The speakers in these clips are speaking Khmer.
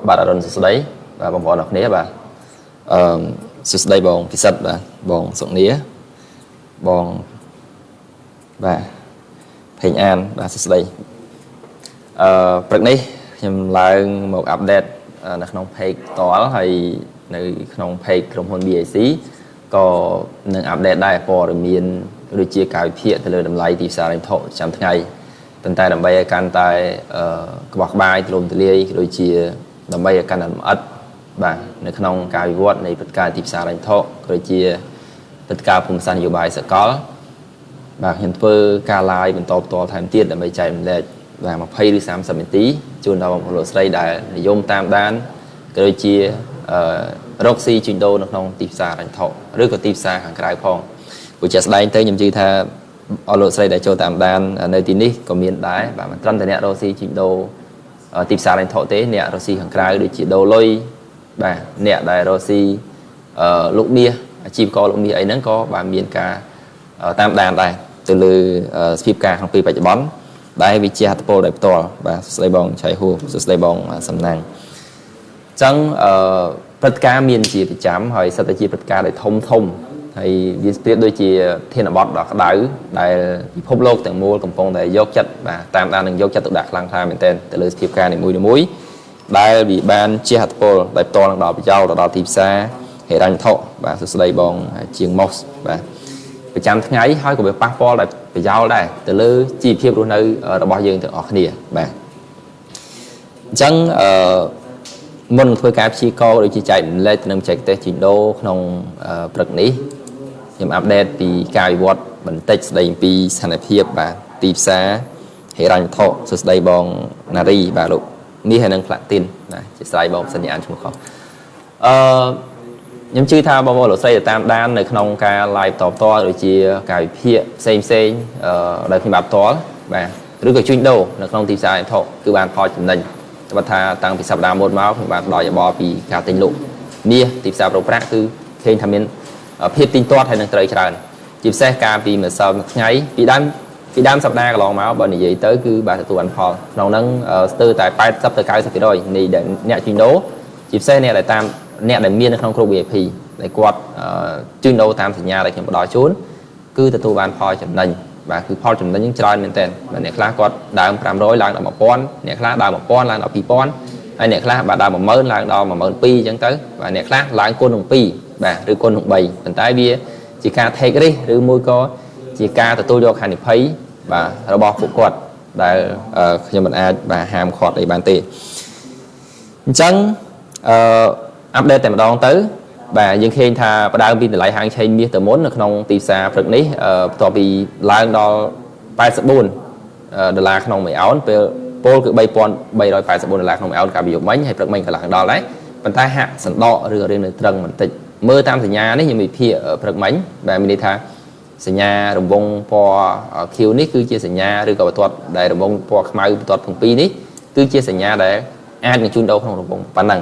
បាទអរុនសួស្តីបាទបងប្អូនអរគ្នាបាទអឺសួស្តីបងពិសិដ្ឋបាទបងសុកនីបងបាទផេងអានបាទសួស្តីព្រឹកនេះខ្ញុំឡើងមក update នៅក្នុង page ផ្ទាល់ហើយនៅក្នុង page ក្រុមហ៊ុន BAC ក៏នឹង update ដែរព័ត៌មានដូចជាកាយវិភាគទៅលើតម្លៃទីផ្សារហិរញ្ញវត្ថុប្រចាំថ្ងៃប៉ុន្តែដើម្បីឲ្យកាន់តែក្បោះក្បាយទូលំទូលាយដូចជាដើម្បីឲ្យកាន់តែលម្អិតបាទនៅក្នុងការវិវត្តនៃព្រឹត្តិការណ៍ទីផ្សារហិរញ្ញវត្ថុក៏ដូចជាព្រឹត្តិការណ៍ភូមិសាស្ត្រនយោបាយសកលបាទខ្ញុំធ្វើការ live បន្តផ្ទាល់ថែមទៀតដើម្បីចែករំលែកបាទ20ឬ30នាទីជូនដល់បងប្អូនលោកស្រីដែលនិយមតាមដានក៏ដូចជារកស៊ីជួញដូរនៅក្នុងទីផ្សារហិរញ្ញវត្ថុឬក៏ទីផ្សារខាងក្រៅផងព្រោះជាក់ស្ដែងទៅខ្ញុំជឿថាអស់លោកស្រីដែលចូលតាមដាននៅទីនេះក៏មានដែរបាទមិនត្រឹមតែអ្នករកស៊ីជួញដូរទីផ្សារហិរញ្ញវត្ថុទេអ្នករកស៊ីខាងក្រៅដូចជាដូរលុយបាទអ្នកដែលរកស៊ីលក់មាសអាជីវករលក់មាសអីហ្នឹងក៏បាទមានការតាមដានដែរទៅលើសភាពការក្នុងពេលបច្ចុប្បន្នដែលវាជាហត្ថពលដោយផ្ទាល់បាទសួស្តីបងឆៃហួរសួស្តីបងសំណាងអញ្ចឹងអឺព្រឹត្តិការណ៍មានជាប្រចាំហើយសិតតែជាព្រឹត្តិការណ៍ដែលធំធំហើយវាប្រៀបដូចជាធានបទដ៏ក្តៅដែលពិភពលោកទាំងមូលកំពុងតែយកចិត្តបាទតាមដាននិងយកចិត្តទុកដាក់ខ្លាំងក្លាមែនទែនទៅលើសភាពការណ៍នីមួយៗដែលវាបានជះឥទ្ធិពលដោយផ្ទាល់នឹងដល់ប្រយោជន៍ដល់ទីផ្សារហិរញ្ញវត្ថុបាទសួស្តីបងជាងម៉ូសបាទប្រចាំថ្ងៃហើយក៏វាប៉ះពាល់ដល់ប្រយោជន៍ដែរទៅលើជីវភាពរស់នៅរបស់យើងទាំងអស់គ្នាបាទអញ្ចឹងអឺមុននឹងធ្វើការព្យាករណ៍ដូចជាចែករំលែកទៅនឹងបច្ចេកទេសជីដូក្នុងព្រឹកនេះខ្ញុំ update ពីការវិវត្តបន្តិចស្ដីអំពីស្ថានភាពបាទទីផ្សារហិរញ្ញវត្ថុសួស្តីបងណារីបាទលោកនេះហើយនឹងផ្លាទីនណាជាស្រ័យបងសញ្ញាអានឈ្មោះខុសអឺខ្ញុំជឿថាបងប្អូនលោកស្រីទៅតាមដាននៅក្នុងការ live តផ្ទាល់ដូចជាការវិភាគផ្សេងផ្សេងអឺដែលខ្ញុំបាទផ្ទាល់បាទឬក៏ជួញដូរនៅក្នុងទីផ្សារហិរញ្ញវត្ថុគឺបានផលចំណេញបើថាតាំងពីសប្តាហ៍មុនមកខ្ញុំបាទផ្ដល់យោបល់ពីការទិញលក់មាសទីផ្សារប្រូប្រាក់គឺឃើញថាមានភាពទៀងទាត់ហើយនឹងត្រូវច្រើនជាពិសេសការពីម្សិលថ្ងៃពីដើមពីដើមសប្តាហ៍កន្លងមកបើនិយាយទៅគឺបាទទទួលបានផលក្នុងហ្នឹងស្ទើរតែ80ទៅ90%នៃអ្នកជួញដូរជាពិសេសអ្នកដែលតាមអ្នកដែលមាននៅក្នុងក្រុម VIP ដែលគាត់ជួញដូរតាមសញ្ញាដែលខ្ញុំផ្ដល់ជូនគឺទទួលបានផលចំណេញបាទគឺផលចំណេញហ្នឹងច្រើនមែនទែនបាទអ្នកខ្លះគាត់ដើម500ឡើងដល់1000អ្នកខ្លះដើម1000ឡើងដល់2000ហើយអ្នកខ្លះបាទដើម10000ឡើងដល់12000អញ្ចឹងទៅបាទអ្នកខ្លះឡើងគុណនឹង2បាទឬគុណនឹង3ប៉ុន្តែវាជាការ take risk ឬមួយក៏ជាការទទួលយកហានិភ័យបាទរបស់ពួកគាត់ដែលខ្ញុំមិនអាចបាទហាមឃាត់អីបានទេអញ្ចឹងអឺ update តែម្ដងទៅបាទយើងឃើញថាផ្ដើមពីតម្លៃហាងឆេងមាសទៅមុននៅក្នុងទីផ្សារព្រឹកនេះបន្ទាប់ពីឡើងដល់84ដុល្លារក្នុងមួយអោនពេលពលគឺ3384ដុល្លារក្នុងមួយអោនកាលពីយប់មិញហើយព្រឹកមិញក៏ឡើងដល់ដែរប៉ុន្តែហាក់សណ្ដកឬរៀងនៅត្រឹងបន្តិចមើលតាមសញ្ញានេះខ្ញុំវិភាគព្រឹកមិញបាទមានន័យថាសញ្ញារង្វង់ពណ៌ខៀវនេះគឺជាសញ្ញាឬក៏បន្ទាត់ដែលរង្វង់ពណ៌ខ្មៅបន្ទាត់ទាំងពីរនេះគឺជាសញ្ញាដែលអាចនឹងជួញដូរក្នុងរង្វង់ប៉ុណ្ណឹង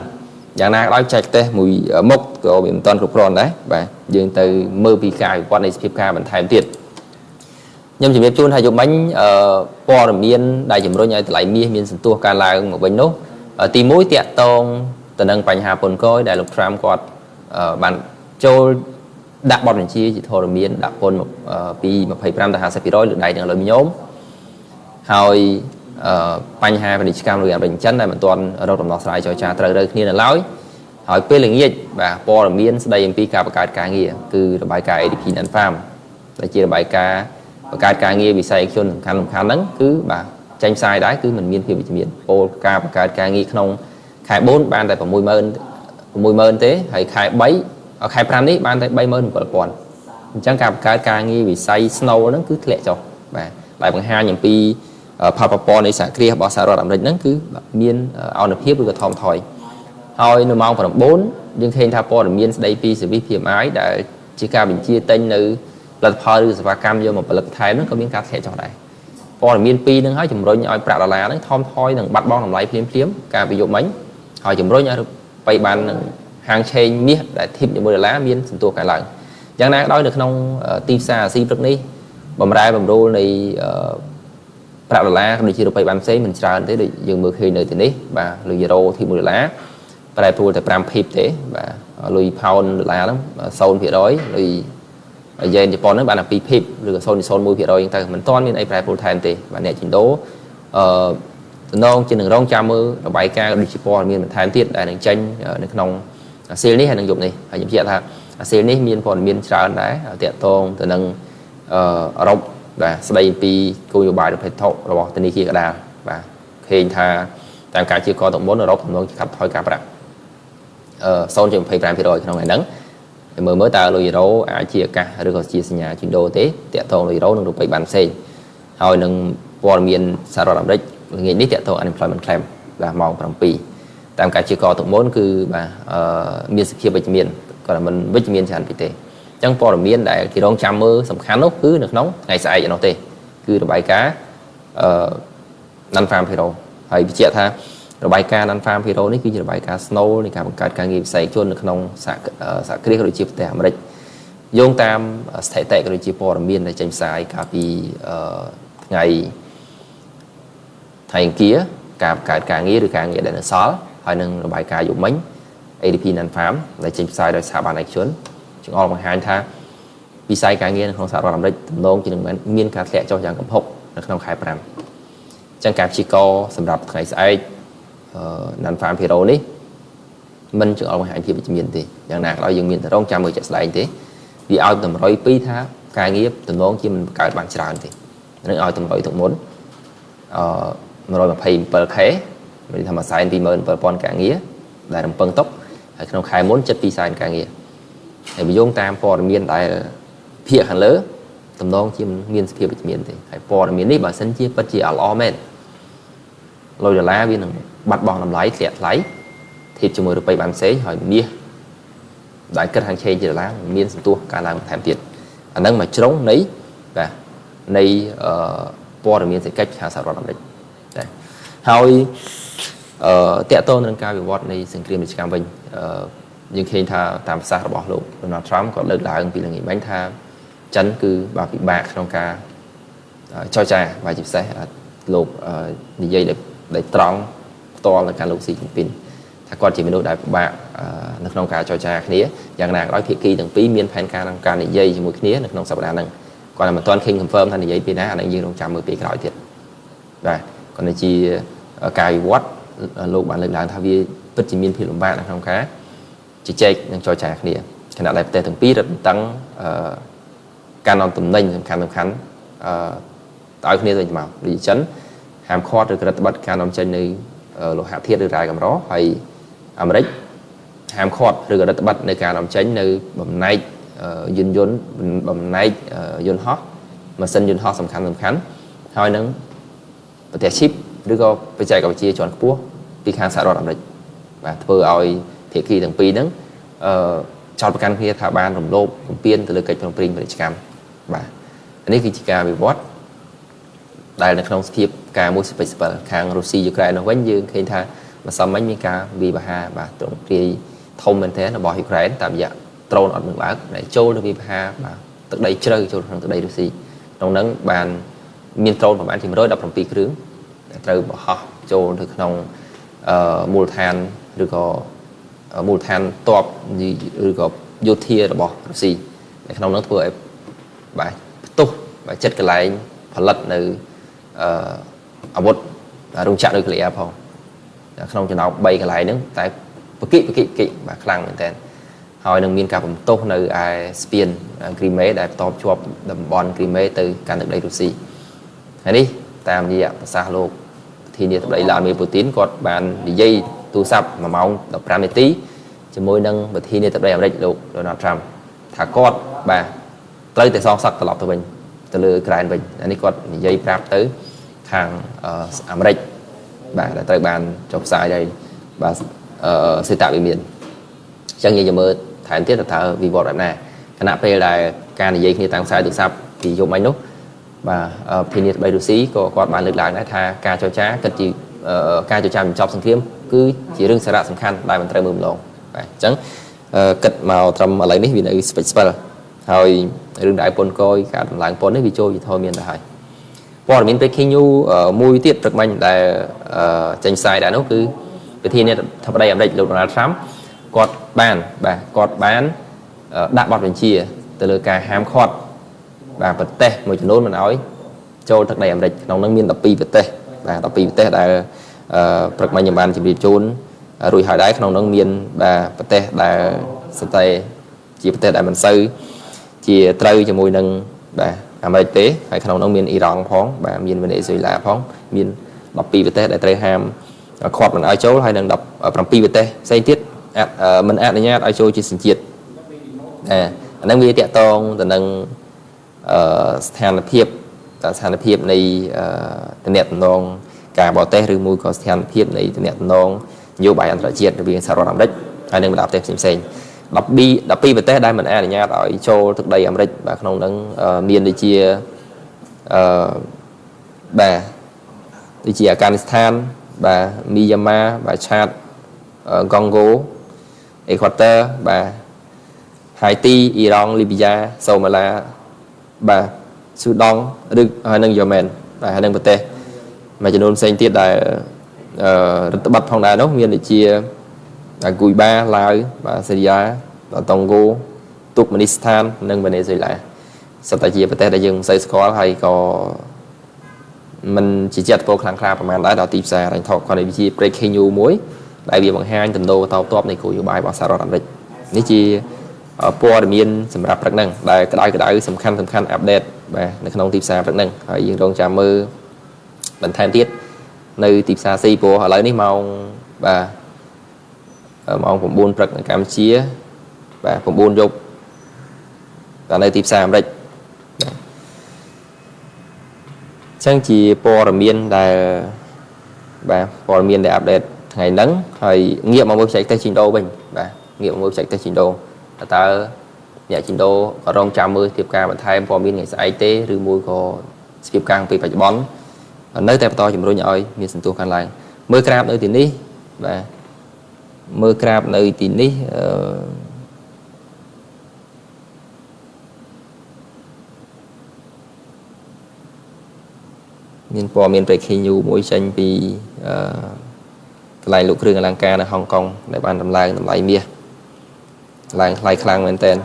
យ៉ាងណាក៏ដោយចែកទេសមួយមុខក៏វាមិនទាន់គ្រប់គ្រាន់ដែរបាទយើងទៅមើលពីការវិវត្តនៃសភាពការបន្ថែមទៀតខ្ញុំជំរាបជូនថាយប់មិញព័ត៌មានដែលជំរុញឲ្យតម្លៃមាសមានសន្ទុះការឡើងមកវិញនោះទី1តាក់ទងទៅនឹងបញ្ហាពន្ធគយដែលលោក Trump គាត់បានចូលដាក់បទបញ្ជាជាធរមានដាក់ពន្ធពី25ទៅ50%លើដែកនិងអាលុយមីញ៉ូមហើយបញ្ហាពាណិជ្ជកម្មរវាងអាមេរិកចិនដែលមិនទាន់រកដំណោះស្រាយចរចាត្រូវរើគ្នានៅឡើយហើយពេលល្ងាចបាទព័ត៌មានស្ដីអំពីការបង្កើតការងារគឺរបាយការណ៍ ADP Non-Farm ដែលជារបាយការណ៍បង្កើតការងារវិស័យឯកជនសំខាន់សំខាន់ហ្នឹងគឺបាទចេញផ្សាយដែរគឺมันមានភាពវិជ្ជមានពលការបង្កើតការងារក្នុងខែ4បានតែ60000 60000ទេហើយខែ3ខែ5នេះបានតែ37000អញ្ចឹងការបង្កើតការងារវិស័យ Snow ហ្នឹងគឺធ្លាក់ចុះបាទដែលបង្ហាញអំពីផលប៉ះពាល់នៃសហគ្រាសរបស់សហរដ្ឋអាមេរិកហ្នឹងគឺមានអនុភាពឬក៏ថមថយហើយនៅម៉ោង9យើងឃើញថាព័ត៌មានស្ដីពី service PMI ដែលជាការបញ្ជាទិញនៅផលិតផលឬសេវាកម្មយកមកផលិតថែមហ្នឹងក៏មានការធ្លាក់ចុះដែរព័ត៌មានពីរហ្នឹងហើយជំរុញឲ្យប្រាក់ដុល្លារហ្នឹងថមថយនិងបាត់បង់តម្លៃភ្លាមភ្លាមការពីយប់មិញហើយជំរុញឲ្យបៃបាននឹងហាងឆេងមាសដែលធៀបជាមួយដុល្លារមានសន្ទុះកើនឡើងយ៉ាងណាក៏ដោយនៅក្នុងទីផ្សារអាស៊ីព្រឹកនេះបំរែបំរួលនៃប្រាក់ដុល្លារដូចជារូបិយប័ណ្ណផ្សេងមិនច្រើនទេដូចយើងមើលឃើញនៅទីនេះបាទលើយូរ៉ូធៀប1ដុល្លារ ប្រែប្រួលតែ5 pip ទេបាទលុយផោនដុល្លារហ្នឹង0%លុយយេនជប៉ុនហ្នឹងបានតែ2 pip ឬក៏0.01%អញ្ចឹងទៅមិនទាន់មានអីប្រែប្រួលថែមទេបាទអ្នកចិនដូតំណងជានឹងរងចាំមើលរបាយការណ៍ដូចជាព័ត៌មានបន្ថែមទៀតដែលនឹងចេញនៅក្នុងអាស៊ីលនេះហើយនឹងយប់នេះហើយខ្ញុំជឿថាអាស៊ីលនេះមានព័ត៌មានច្រើនដែរតាក់ទងទៅនឹងអឺរ៉ុបបាទស្ដីពីគោលនយោបាយប្រភេទថុរបស់ធនាគារកណ្ដាលបាទឃើញថាតាមការជាកតុមុនអឺរ៉ុបទំនងកាត់ថយការប្រាក់0.25%ក្នុងថ្ងៃហ្នឹងហើយមើលមើលតើលុយយេរ៉ូអាចជាឱកាសឬក៏ជាសញ្ញាជីដូទេតាក់ទងលុយយេរ៉ូនិងរូបិយប័ណ្ណផ្សេងហើយនឹងព័ត៌មានសហរដ្ឋអាមេរិកល្ងាចនេះតាក់ទង unemployment claim បាទម៉ោង7តាមការជាកទុកមុនគឺបាទមានសភាពវិជ្ជមានគាត់មិនវិជ្ជមានច្រើនពេកទេអញ្ចឹងព័ត៌មានដែលគេរងចាំមើលសំខាន់នោះគឺនៅក្នុងថ្ងៃស្អែកនោះទេគឺរបាយការណ៍អឺ non farm payroll ហើយបញ្ជាក់ថារបាយការណ៍ non farm payroll នេះគឺជារបាយការណ៍ ស្នូល នៃការបង្កើតការងារវិស័យជននៅក្នុងសហសហគ្រាសក៏ដូចជាប្រទេសអាមេរិកយោងតាមស្ថិតិក៏ដូចជាព័ត៌មានដែលចេញផ្សាយកាលពីថ្ងៃថ្ងៃអង្គារការបង្កើតការងារឬការងារដែលនៅសល់ហើយនឹងរបាយការណ៍យប់មិញ ADP non farm ដែលចេញផ្សាយដោយស្ថាប័នឯកជនចង្អុលបង្ហាញថាវិស័យការងារនៅក្នុងសហរដ្ឋអាមេរិកទំនងជានឹងមានការធ្លាក់ចុះយ៉ាងគំហុកនៅក្នុងខែ5អញ្ចឹងការព្យាករណ៍សម្រាប់ថ្ងៃស្អែក non farm payroll នេះមិនចង្អុលបង្ហាញភាពវិជ្ជមានទេយ៉ាងណាក៏ដោយយើងមានតែរងចាំមើលជាក់ស្ដែងទេវាឲ្យតម្រុយពីរថាការងារទំនងជាមិនបង្កើតបានច្រើនទេនឹងឲ្យតម្រុយទុកមុនអឺ 127K មានថា127,000ការងារដែលរំពឹងទុកហើយក្នុងខែមុនជិត2សែនការងារហើយបើយោងតាមព័ត៌មានដែលភាគខាងលើទំនងជាមិនមានសភាពវិជ្ជមានទេហើយព័ត៌មាននេះបើសិនជាពិតជាអត់ល្អមែនលុយដុល្លារវានឹងបាត់បង់តម្លៃធ្លាក់ថ្លៃធៀបជាមួយរូបិយប័ណ្ណផ្សេងហើយមាសដែលគិតហាងឆេងជាដុល្លារមានសន្ទុះការឡើងបន្ថែមទៀតអាហ្នឹងមួយជ្រុងនៃបាទនៃព័ត៌មានសេដ្ឋកិច្ចខាងសហរដ្ឋអាមេរិកបាទហើយតកតងនឹងការវិវត្តនៃសង្គ្រាមពាណិជ្ជកម្មវិញយើងឃើញថាតាមប្រសាសន៍របស់លោក Donald Trump គាត់លើកឡើងពីល្ងាចមិញថាចិនគឺបាទពិបាកក្នុងការចរចាបាទជាពិសេសលោកនិយាយដោយត្រង់ផ្ទាល់ទៅកាន់លោកស៊ីជីនពីនថាគាត់ជាមនុស្សដែលពិបាកនៅក្នុងការចរចាគ្នាយ៉ាងណាក៏ដោយភាគីទាំងពីរមានផែនការក្នុងការនិយាយជាមួយគ្នានៅក្នុងសប្តាហ៍ហ្នឹងគាត់មិនទាន់ឃើញ confirm ថានិយាយពេលណាអានេះយើងរងចាំមើលពេលក្រោយទៀតបាទគាត់ជាការវិវត្តលោកបានលើកឡើងថាវាពិតជាមានភាពលំបាកនៅក្នុងការជជែកនិងចរចាគ្នាខណៈដែលប្រទេសទាំងពីររឹតបន្តឹងការនាំទំនិញសំខាន់សំខាន់អឺឲ្យគ្នាទៅវិញមកដូចជាចិនហាមឃាត់ឬក៏រឹតបន្តឹងការនាំចេញនៅលោហៈធាតុឬរ៉ែកម្រហើយអាមេរិកហាមឃាត់ឬក៏រឹតបន្តឹងនៅការនាំចេញនៅបំណែកយន្តយន្តបំណែកយន្តហោះម៉ាស៊ីនយន្តហោះសំខាន់សំខាន់ហើយនឹងប្រទេសឈីបឬក៏បច្ចេកវិទ្យាជាន់ខ្ពស់ពីខាងសហរដ្ឋអាមេរិកបាទធ្វើឲ្យភាគីទាំងពីរហ្នឹងអឺចោទប្រកាន់គ្នាថាបានរំលោភបំពានទៅលើកិច្ចព្រមព្រៀងពាណិជ្ជកម្មបាទនេះគឺជាការវិវត្តដែលនៅក្នុងសភាពការមួយស្ពេចស្ពិលខាងរុស្ស៊ីយូក្រែននោះវិញយើងឃើញថាម្សិលមិញមានការវាយប្រហារបាទត្រង់ព្រាយធំមែនទែនរបស់យូក្រែនតាមរយៈដ្រូនអត់មានបើកដែលចូលទៅវាយប្រហារបាទទឹកដីជ្រៅចូលក្នុងទឹកដីរុស្ស៊ីក្នុងហ្នឹងបានមានដ្រូនប្រហែលជា117គ្រឿងដែលត្រូវបង្ហោះចូលទៅក្នុងមូលដ្ឋានឬក៏មូលដ្ឋានទ័ពឬក៏យោធារបស់រុស្ស៊ីនៅក្នុងនោះធ្វើឲ្យបាទផ្ទុះបាទចិត្តកន្លែងផលិតនៅអាវុធរោងចក្រនុយក្លេអ៊ែរផងក្នុងចំណោម3កន្លែងហ្នឹងតែបកិបកិបកិបាទខ្លាំងមែនតើហើយនឹងមានការបំទោសនៅឯស្ពានគ្រីមេដែលបន្តភ្ជាប់តំបន់គ្រីមេទៅកាន់ទឹកដីរុស្ស៊ីហើយនេះតាមរយៈប្រសាសន៍លោកប្រធានាធិបតីឡាមេពូទីនគាត់បាននិយាយទូរស័ព្ទ1ម៉ោង15នាទីជាមួយនឹងប្រធានាធិបតីអាមេរិកលោក Donald Trump ថាគាត់បាទត្រូវតែសងសឹកត្រឡប់ទៅវិញទៅលើអ៊ុយក្រែនវិញអានេះគាត់និយាយប្រាប់ទៅខាងអាមេរិកបាទដែលត្រូវបានចុះផ្សាយដោយបាទសេតវិមានអញ្ចឹងយើងจะមើលថែមទៀតតើវិវត្តបែបណាខណៈពេលដែលការនិយាយគ្នាតាមខ្សែទូរស័ព្ទពីយប់មិញនោះបាទប្រធានាធិបតីរុស្ស៊ីក៏គាត់បានលើកឡើងដែរថាការចរចាគិតជាការចរចាបញ្ចប់សង្គ្រាមគឺជារឿងសារៈសំខាន់ដែលមិនត្រូវមើលម្លងបាទអញ្ចឹងគិតមកត្រឹមឥឡូវនេះវានៅស្ពេចស្ពិលហើយរឿងដែលពន្ធកយការតម្លើងពន្ធនេះវាចូលជាធរមានទៅហើយព័ត៌មាន breaking news មួយទៀតព្រឹកមិញដែលចេញផ្សាយដែរនោះគឺ ប្រធានាធិបតីអាមេរិកលោកដូណាល់ត្រាំគាត់បានបាទគាត់បានដាក់បទបញ្ជាទៅលើការហាមឃាត់បាទប្រទេសមួយចំនួនមិនឲ្យចូលទឹកដីអាមេរិកក្នុងនោះមាន12ប្រទេសបាទ12ប្រទេសដែលព្រឹកមិញខ្ញុំបានជម្រាបជូនរួចហើយដែរក្នុងនោះមានបាទប្រទេសដែលសន្តិជាប្រទេសដែលមិនសូវជាត្រូវជាមួយនឹងបាទអាមេរិកទេហើយក្នុងនោះមានអ៊ីរ៉ង់ផងបាទមានវេណេស៊ុយឡាផងមាន12ប្រទេសដែលត្រូវហាមឃាត់មិនឲ្យចូលហើយនឹង17ប្រទេសផ្សេងទៀតមិនអនុញ្ញាតឲ្យចូលជាសញ្ជាតិអាហ្នឹងវាតាក់ទងទៅនឹងស្ថានភាពនៃទំនាក់ទំនងការបរទេសឬមួយក៏ស្ថានភាពនៃទំនាក់ទំនងនយោបាយអន្តរជាតិរវាងសហរដ្ឋអាមេរិកហើយនិងបណ្ដាប្រទេសផ្សេងៗ12ប្រទេសដែលមិនអនុញ្ញាតឲ្យចូលទឹកដីអាមេរិកបាទក្នុងហ្នឹងមានដូចជាបាទដូចជាអាហ្គានីស្ថានបាទមីយ៉ាម៉ាបាទឆាតកង់ហ្គោអេក្វាទ័របាទហៃទីអ៊ីរ៉ង់លីប៊ីយ៉ាសូម៉ាឡាបាទស៊ូដង់ឬហើយនឹងយ៉ូមែនបាទហើយនឹងប្រទេសមួយចំនួនផ្សេងទៀតដែលរដ្ឋបတ်ផងដែរនោះមានដូចជាគូយបាឡាវបាទសេរីយ៉ាតង់ហ្គោទុកម៉នីស្ថាននិងវេណេស៊ុយឡាសុទ្ធតែជាប្រទេសដែលយើងមិនសូវស្គាល់ហើយក៏មិនជាចិត្តពោខ្លាំងក្លាប្រហែលដែរដល់ទីផ្សាររ៉ាញ់ថកគាត់នេះជា breaking news មួយដែលវាបង្ហាញទំនោរតបតបនៃគោលនយោបាយរបស់សហរដ្ឋអាមេរិកនេះជាព័ត៌មានសម្រាប់ព្រឹកហ្នឹងដែលក្តៅសំខាន់អាប់ដេតបាទនៅក្នុងទីផ្សារព្រឹកហ្នឹងហើយយើងរងចាំមើលបន្ថែមទៀតនៅទីផ្សារស៊ីព្រោះឥឡូវនេះម៉ោងបាទម៉ោង9ព្រឹកនៅកម្ពុជាបាទ9យប់តែនៅទីផ្សារអាមេរិកបាទចឹងជាព័ត៌មានដែលបាទព័ត៌មានដែលអាប់ដេតថ្ងៃហ្នឹងហើយងាកមកមើលបច្ចេកទេសជីងដូវិញបាទងាកមកមើលបច្ចេកទេសជីងដូតើអ្នកជីងដូក៏រងចាំមើលសភាពការបន្ថែមព័ត៌មានថ្ងៃស្អែកទេឬមួយក៏សភាពការពេលបច្ចុប្បន្ននៅតែបន្តជំរុញឲ្យមានសន្ទុះកើនឡើងមើលក្រាបនៅទីនេះបាទមើលក្រាបនៅទីនេះមានព័ត៌មាន breaking news មួយចេញពីកន្លែងលក់គ្រឿងអលង្ការនៅហុងកុងដែលបានតម្លើងតម្លៃមាសឡើងថ្លៃខ្លាំងមែនទែន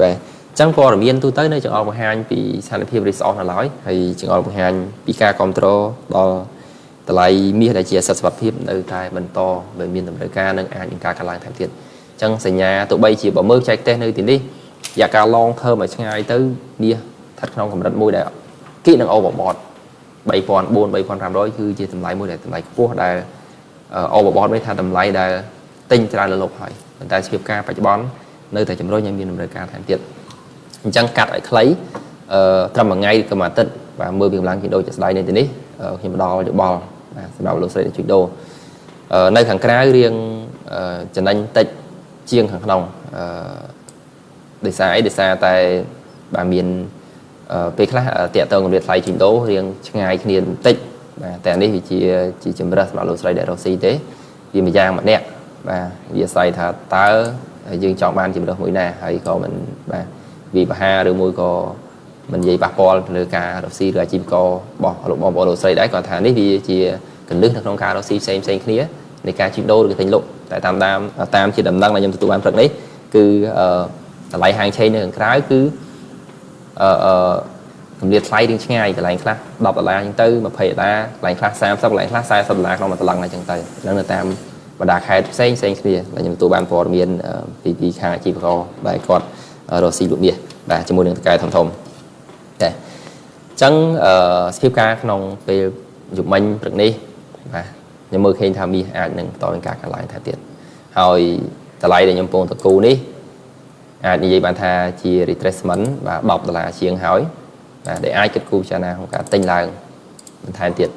បាទចឹងព័ត៌មានទូទៅនៅចង្អុលបង្ហាញពីស្ថានភាព risk off នៅឡើយហើយចង្អុលបង្ហាញពីការគ្រប់គ្រងដល់តម្លៃមាសដែលជាអសិទ្ធិសុវត្ថិភាពនៅតែបន្តបើមានតម្រូវការនិងអាចមានការកើនឡើងថែមទៀតចឹងសញ្ញាទោះបីជាបើមើលបច្ចេកទេសនៅទីនេះរយៈកាល long term ឲ្យឆ្ងាយទៅមាសស្ថិតក្នុងកម្រិតមួយដែលគៀកនឹង overbought 3400 3500គឺជាតម្លៃមួយដែលតម្លៃខ្ពស់ដែល overbought មានថាតម្លៃដែលទិញច្រើនលើលប់ហើយប៉ុន្តែសភាពការបច្ចុប្បន្ននៅតែជំរុញឲ្យមានតម្រូវការថែមទៀតអញ្ចឹងកាត់ឲ្យខ្លីត្រឹមមួយថ្ងៃឬក៏មួយអាទិត្យបាទមើលពីកម្លាំងជួញដូរជាក់ស្ដែងនៅទីនេះខ្ញុំផ្ដល់យោបល់បាទសម្រាប់លោកស្រីដែលជួញដូរនៅខាងក្រៅរៀងចំណេញតិចជាងខាងក្នុងដោយសារអីដោយសារតែបាទមានពេលខ្លះតាក់ទងកម្រិតថ្លៃជួញដូររៀងឆ្ងាយគ្នាបន្តិចបាទតែនេះវាជាជំរើសសម្រាប់លោកស្រីដែលរកស៊ីទេវាមួយយ៉ាងម្នាក់បាទវាអាស្រ័យថាតើយើងចង់បានជំរើសមួយណាហើយក៏មិនបាទវាបហាឬមួយក៏មិននិយាយប៉ះពាល់ទៅលើការរកស៊ីឬអាជីវកររបស់លោកបងប្អូនលោកស្រីដែរគាត់ថានេះវាជាកលឹះនៅក្នុងការរកស៊ីផ្សេងផ្សេងគ្នានៃការជួញដូរឬក៏ទិញលក់តែតាមជាដំណឹងដែលខ្ញុំទទួលបានព្រឹកនេះគឺតម្លៃហាងឆេងនៅខាងក្រៅគឺកម្រិតថ្លៃរៀងឆ្ងាយកន្លែងខ្លះ10ដុល្លារអញ្ចឹងទៅ20ដុល្លារកន្លែងខ្លះ30កន្លែងខ្លះ40ដុល្លារក្នុងមួយតឡឹងអញ្ចឹងទៅហ្នឹងនៅតាមបណ្ដាខេត្តផ្សេងផ្សេងគ្នាដែលខ្ញុំទទួលបានព័ត៌មានពីខាងអាជីវករដែលគាត់រកស៊ីលក់មាសបាទជាមួយនឹងតកែធំធំតែអញ្ចឹងសភាពការក្នុងពេលយប់មិញព្រឹកនេះបាទខ្ញុំមើលឃើញថាមាសអាចនឹងបន្តមានការកើនឡើងថែមទៀតហើយតម្លៃដែលខ្ញុំកំពុងតគូនេះអាចនិយាយបានថាជា retracement បាទ10ដុល្លារជាងហើយបាទដែលអាចគិតគូរពិចារណាក្នុងការទិញឡើងបន្ថែមទៀត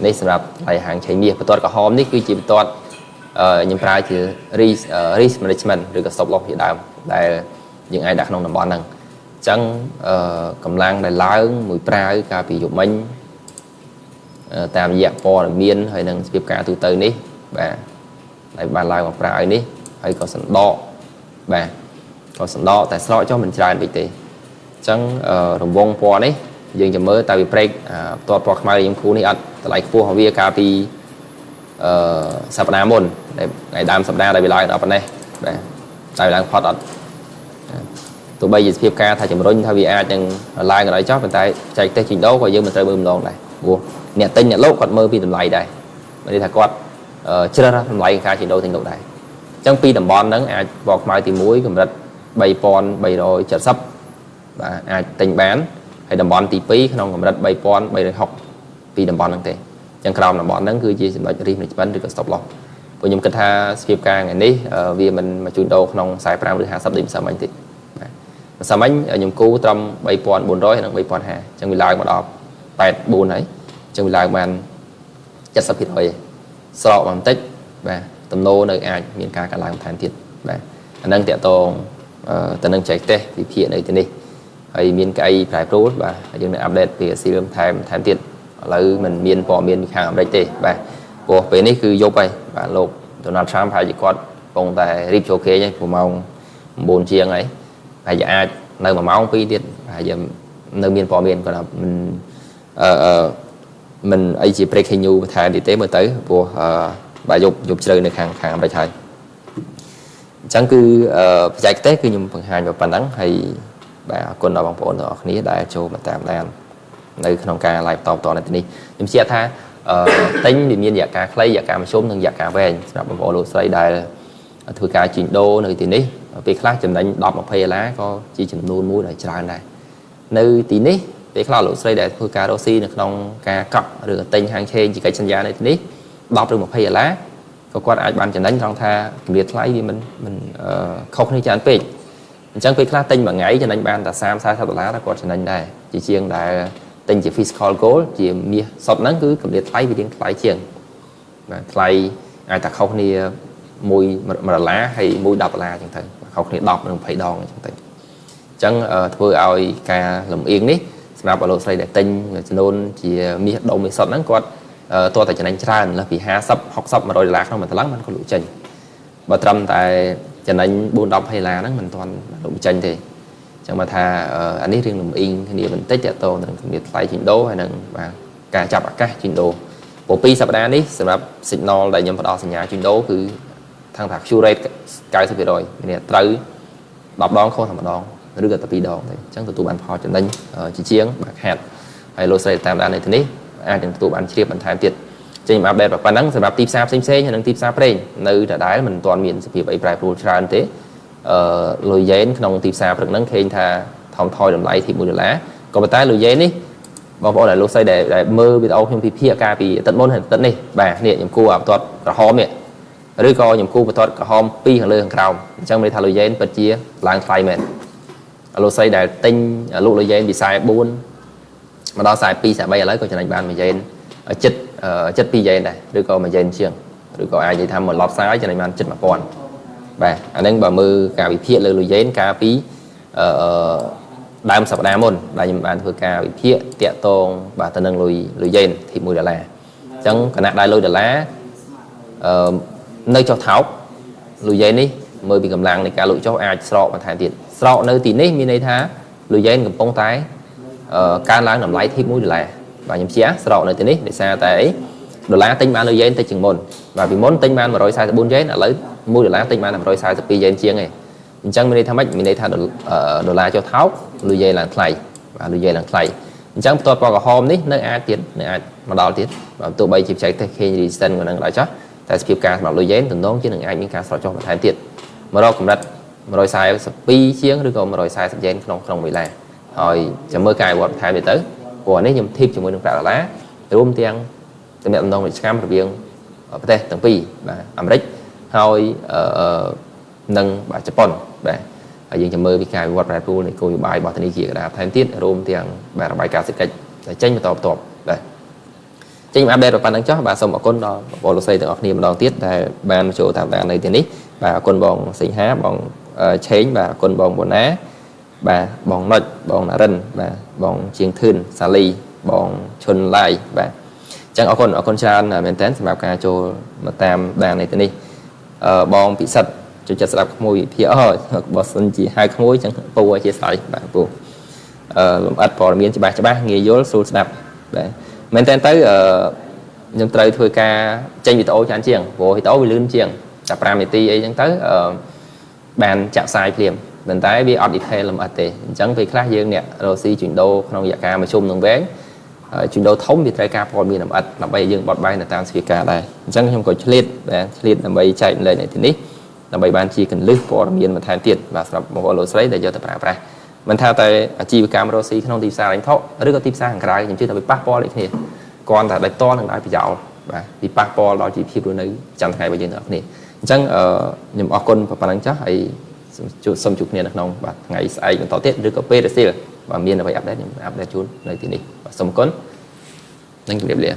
នេះសម្រាប់តម្លៃហាងឆេងមាសបន្ទាត់ក្រហមនេះគឺជាបន្ទាត់ខ្ញុំប្រើជា risk management ឬក៏ stop loss ជាដើមដែលយើងអាចដាក់ក្នុងតំបន់ហ្នឹងអញ្ចឹងកម្លាំងដែលឡើងមួយប្រាវកាលពីយប់មិញតាមរយៈព័ត៌មានហើយនឹងសភាពការទូទៅនេះបាទដែលបានឡើងមកប្រាវនេះហើយក៏សណ្ដកបាទក៏សណ្ដកតែស្រកចុះមិនច្រើនពេកទេ អញ្ចឹងរង្វង់ពណ៌នេះយើងจะមើលតើវា break បន្ទាត់ពណ៌ខ្មៅយើងគូនេះអត់តម្លៃខ្ពស់របស់វាកាលពីសប្តាហ៍មុនដែលថ្ងៃដើមសប្តាហ៍ដែលវាឡើងដល់ប៉ុណ្ណេះបាទតែវាឡើងផុតអត់ទោះបីជាសភាពការថាជំរុញថាវាអាចនឹងឡើងក៏ដោយចោះប៉ុន្តែបច្ចេកទេសជួញដូរក៏យើងមិនត្រូវមើលម្ដងដែរព្រោះអ្នកទិញអ្នកលក់គាត់មើលពីតម្លៃដែរមានន័យថាគាត់ជ្រើសរើសតម្លៃការជួញដូរទិញលក់ដែរអញ្ចឹងពីតំបន់ហ្នឹងអាចពណ៌ខ្មៅទី1កម្រិត3370បាទអាចទិញបានហើយតំបន់ទី2ក្នុងកម្រិត3360ពីតំបន់ហ្នឹងទេអញ្ចឹងក្រោមតំបន់ហ្នឹងគឺជាចំណុច risk management ឬក៏ stop loss ព្រោះខ្ញុំគិតថាសភាពការថ្ងៃនេះវាមិនមកជួញដូរក្នុង45ឬ50ដូចម្សិលមិញទេបាទម្សិលមិញខ្ញុំគូត្រឹម3400និង3050អញ្ចឹងវាឡើងមកដល់84ហើយអញ្ចឹងវាឡើងបាន70%ស្រកបន្តិចបាទទំនោរនៅអាចមានការកើនឡើងបន្ថែមទៀតបាទអានឹងតកតងទៅនឹងចែកទេសវិភាគនៅទីនេះហើយមានកៅអីប្រែប្រួលបាទយើងនឹង update ពីអាស៊ីថែមថែមទៀតឥឡូវมันមានព័ត៌មានពីខាងអាមេរិកទេបាទព្រោះពេលនេះគឺយប់ហើយបាទលោក Donald Trump ប្រហែលជាគាត់កំពុងតែរៀបចូលគេងហើយព្រោះម៉ោង9ជាងហើយប្រហែលជាអាចនៅ1ម៉ោង2ទៀតប្រហែលជានៅមានព័ត៌មានគាត់ថាមិនអឺអឺមិនអីជា breaking news បន្ថែមទៀតទេមើលទៅព្រោះបាទយប់យប់ជ្រៅនៅខាងខាងអាមេរិកហើយអញ្ចឹងគឺបច្ចេកទេសគឺខ្ញុំបង្ហាញប៉ុណ្ណឹងហើយបាទអរគុណដល់បងប្អូនទាំងអស់គ្នាដែលចូលមកតាមដាននៅក្នុងការ live តបតនៅទីនេះខ្ញុំជឿថាអឺទិញវាមានរយៈកាលខ្លីរយៈកាលមធ្យមនិងរយៈកាលវែងសម្រាប់បងប្អូនលោកស្រីដែលធ្វើការជួញដូរនៅទីនេះពេលខ្លះចំណេញ10 20ដុល្លារក៏ជាចំនួនមួយដែលច្រើនដែរនៅទីនេះពេលខ្លះលោកស្រីដែលធ្វើការរកស៊ីនៅក្នុងការកក់ឬក៏ទិញហាងឆេងជាកិច្ចសន្យានៅទីនេះ10ឬ20ដុល្លារក៏គាត់អាចបានចំណេញត្រង់ថាគម្រាមថ្លៃវាមិនមិនខុសគ្នាច្រើនពេកអញ្ចឹងពេលខ្លះទិញមួយថ្ងៃចំណេញបានតែ30 40ដុល្លារតែគាត់ចំណេញដែរជាជាងដែលទិញជា physical gold ជាមាសសុទ្ធហ្នឹងគឺកម្រិតថ្លៃវារៀងថ្លៃជាងបាទថ្លៃអាចតែខុសគ្នា1 1ដុល្លារហើយ1 10ដុល្លារអញ្ចឹងទៅខុសគ្នា10និង20ដងអញ្ចឹងទៅអញ្ចឹងធ្វើឲ្យការលំអៀងនេះសម្រាប់លោកស្រីដែលទិញចំនួនជាមាសដុំមាសសុទ្ធហ្នឹងគាត់តើតែចំណេញច្រើនលើសពី50 60 100ដុល្លារក្នុងមួយតម្លឹងมันក៏លក់ចេញបើត្រឹមតែចំណេញ4 10 20ដុល្លារហ្នឹងមិនទាន់លក់ចេញទេចឹងមកថាអានេះរឿងលំអ៊ីងគ្នាបន្តិចតទៅនឹងគម្រាមថ្លៃជួញដូរហើយនឹងបាទការចាប់ឱកាសជួញដូរព្រោះពីសប្តាហ៍នេះសម្រាប់ signal ដែលខ្ញុំផ្ដល់សញ្ញាជួញដូរគឺថងថា accurate 90%មានត្រូវ10ដងខុសតែម្ដងឬក៏តែ2ដងទេអញ្ចឹងទទួលបានផលចំណេញជាជាងបាទខាត់ហើយលោកស្រីតាមដាននៅទីនេះអាចនឹងទទួលបានជ្រាបបន្ថែមទៀតចេញមក update ប៉ុណ្ណឹងសម្រាប់ទីផ្សារផ្សេងៗហើយនិងទីផ្សារប្រេងនៅដដែលមិនទាន់មានសភាពអីប្រែប្រួលច្រើនទេអឺលុយយ៉េនក្នុងទីផ្សារព្រឹកហ្នឹងឃើញថាថមថយតម្លៃទី1ដុល្លារក៏ប៉ុន្តែលុយយ៉េននេះបងប្អូនដែលលោកស្រីដែលមើលវីដេអូខ្ញុំពិភាក្សាកាលពីអាទិត្យមុនហើយអាទិត្យនេះបាទនេះខ្ញុំគួរអាបន្ទាត់ក្រហមនេះឬក៏ខ្ញុំគូបន្ទាត់ក្រហមពីរខាងលើខាងក្រោមអញ្ចឹងមានថាលុយយ៉េនពិតជាឡើងថ្លៃមែនលោកស្រីដែលទិញលក់លុយយ៉េនពី44មកដល់42 43ឥឡូវក៏ចំណេញបាន1យ៉េនចិត្តចិត្ត2យ៉េនដែរឬក៏1យ៉េនជាងឬក៏អាចនិយាយថាមួយ lot size ចំណេញបានចិត្ត1000បាទអាហ្នឹងបើមើលការវិភាគលើលុយយ៉េនកាលពីអឺដើមសប្តាហ៍មុនដែលខ្ញុំបានធ្វើការវិភាគតាក់ទងបាទទៅនឹងលុយលុយយ៉េនទី1ដុល្លារអញ្ចឹងគណៈដែលលុយដុល្លារអឺនៅចុះថោកលុយយ៉េននេះមើលពីកម្លាំងនៃការលក់ចុះអាចស្រកបន្ថែមទៀតស្រកនៅទីនេះមានន័យថាលុយយ៉េនកំពុងតែកើនឡើងតម្លៃធីប1ដុល្លារបាទខ្ញុំជាស្រកនៅទីនេះដោយសារតែអីដុល្លារទិញបានលុយយ៉េនតិចជាងមុនបាទពីមុនទិញបាន144យ៉េនឥឡូវ1ដុល្លារទិញបាន142យ៉េនជាងឯងអញ្ចឹងមានន័យថាម៉េចមានន័យថាដុល្លារចុះថោកលុយយ៉េនឡើងថ្លៃបាទលុយយ៉េនឡើងថ្លៃអញ្ចឹងបន្ទាត់ពណ៌ក្រហមនេះនៅអាចទៀតនៅអាចមកដល់ទៀតបាទទោះបីជាបច្ចេកទេស change resistance ក៏នឹងដែរចុះតែសភាពការសម្រាប់លុយយ៉េនទំនងជានឹងអាចមានការស្រកចុះបន្ថែមទៀតមករកកម្រិត142ជាងឬក៏140យ៉េនក្នុងក្នុងមួយឡាហើយចាំមើលការវិវត្តបន្ថែមទៀតទៅព្រោះអានេះខ្ញុំធៀបជាមួយនឹងប្រាក់ដុល្លាររួមទាំងទំនាក់ទំនងពាណិជ្ជកម្មរវាងប្រទេសទាំងពីរបាទអាមេរិកហើយនិងបាទជប៉ុនបាទហើយយើងចាំមើលពីការវិវត្តប្រែប្រួលនៃគោលនយោបាយរបស់ធនាគារកណ្ដាលថែមទៀតរួមទាំងបាទរបាយការណ៍សេដ្ឋកិច្ចដែលចេញបន្តបន្ទាប់បាទចេញ update ប៉ុណ្ណឹងចុះបាទសូមអរគុណដល់បងប្អូនលោកស្រីទាំងអស់គ្នាម្ដងទៀតដែលបានចូលតាមដាននៅទីនេះបាទអរគុណបងសីហាបងឆេងបាទអរគុណបងបូណាបាទបងណុចបងណារិនបាទបងជាងធឿនសាលីបងឈុនឡៃបាទអញ្ចឹងអរគុណអរគុណច្រើនមែនតើសម្រាប់ការចូលមកតាមដាននៅទីនេះអឺបងពិសិដ្ឋចូលចិត្តស្ដាប់ក្មួយវិភាគអូបើសិនជាហៅក្មួយចឹងពូអធិស្ឋានបាទពូ លម្អិតព័ត៌មានច្បាស់ច្បាស់ងាយយល់ស្រួលស្ដាប់បាទមែនតើទៅអឺខ្ញុំត្រូវធ្វើការចេញវីដេអូច្រើនជាងព្រោះវីដេអូវាលឿនជាងតែ5នាទីអីចឹងទៅអឺបានចាក់ផ្សាយភ្លាមប៉ុន្តែវាអត់ detail លម្អិតទេអញ្ចឹងពេលខ្លះយើងអ្នករកស៊ីជួញដូរក្នុងរយៈកាលមធ្យមនិងវែងជួញដូរធំវាត្រូវការព័ត៌មានលម្អិតដើម្បីយើងបត់បែនទៅតាមស្ថានភាពដែរអញ្ចឹងខ្ញុំក៏ឆ្លៀតបាទឆ្លៀតដើម្បីចែករំលែកនៅទីនេះដើម្បីបានជាកលឹះព័ត៌មានបន្ថែមទៀតបាទសម្រាប់បងប្អូនលោកស្រីដែលយកទៅប្រើប្រាស់មិនថាតែអាជីវកម្មរកស៊ីក្នុងទីផ្សារហិរញ្ញវត្ថុឬក៏ទីផ្សារខាងក្រៅខ្ញុំជឿថាវាប៉ះពាល់ដូចគ្នាគ្រាន់តែដោយផ្ទាល់និងដោយប្រយោលបាទវាប៉ះពាល់ដល់ជីវភាពរស់នៅប្រចាំថ្ងៃរបស់យើងទាំងអស់គ្នាអញ្ចឹងខ្ញុំអរគុណប៉ុណ្ណឹងចាស់ហើយសូមជួបគ្នានៅក្នុងបាទថ្ងៃស្អែកបន្តទៀតឬក៏ពេលរសៀលបាទមានអ្វី update ខ្ញុំ update ជូននៅទីនេះបាទសូមអរគុណនិងជម្រាបលា។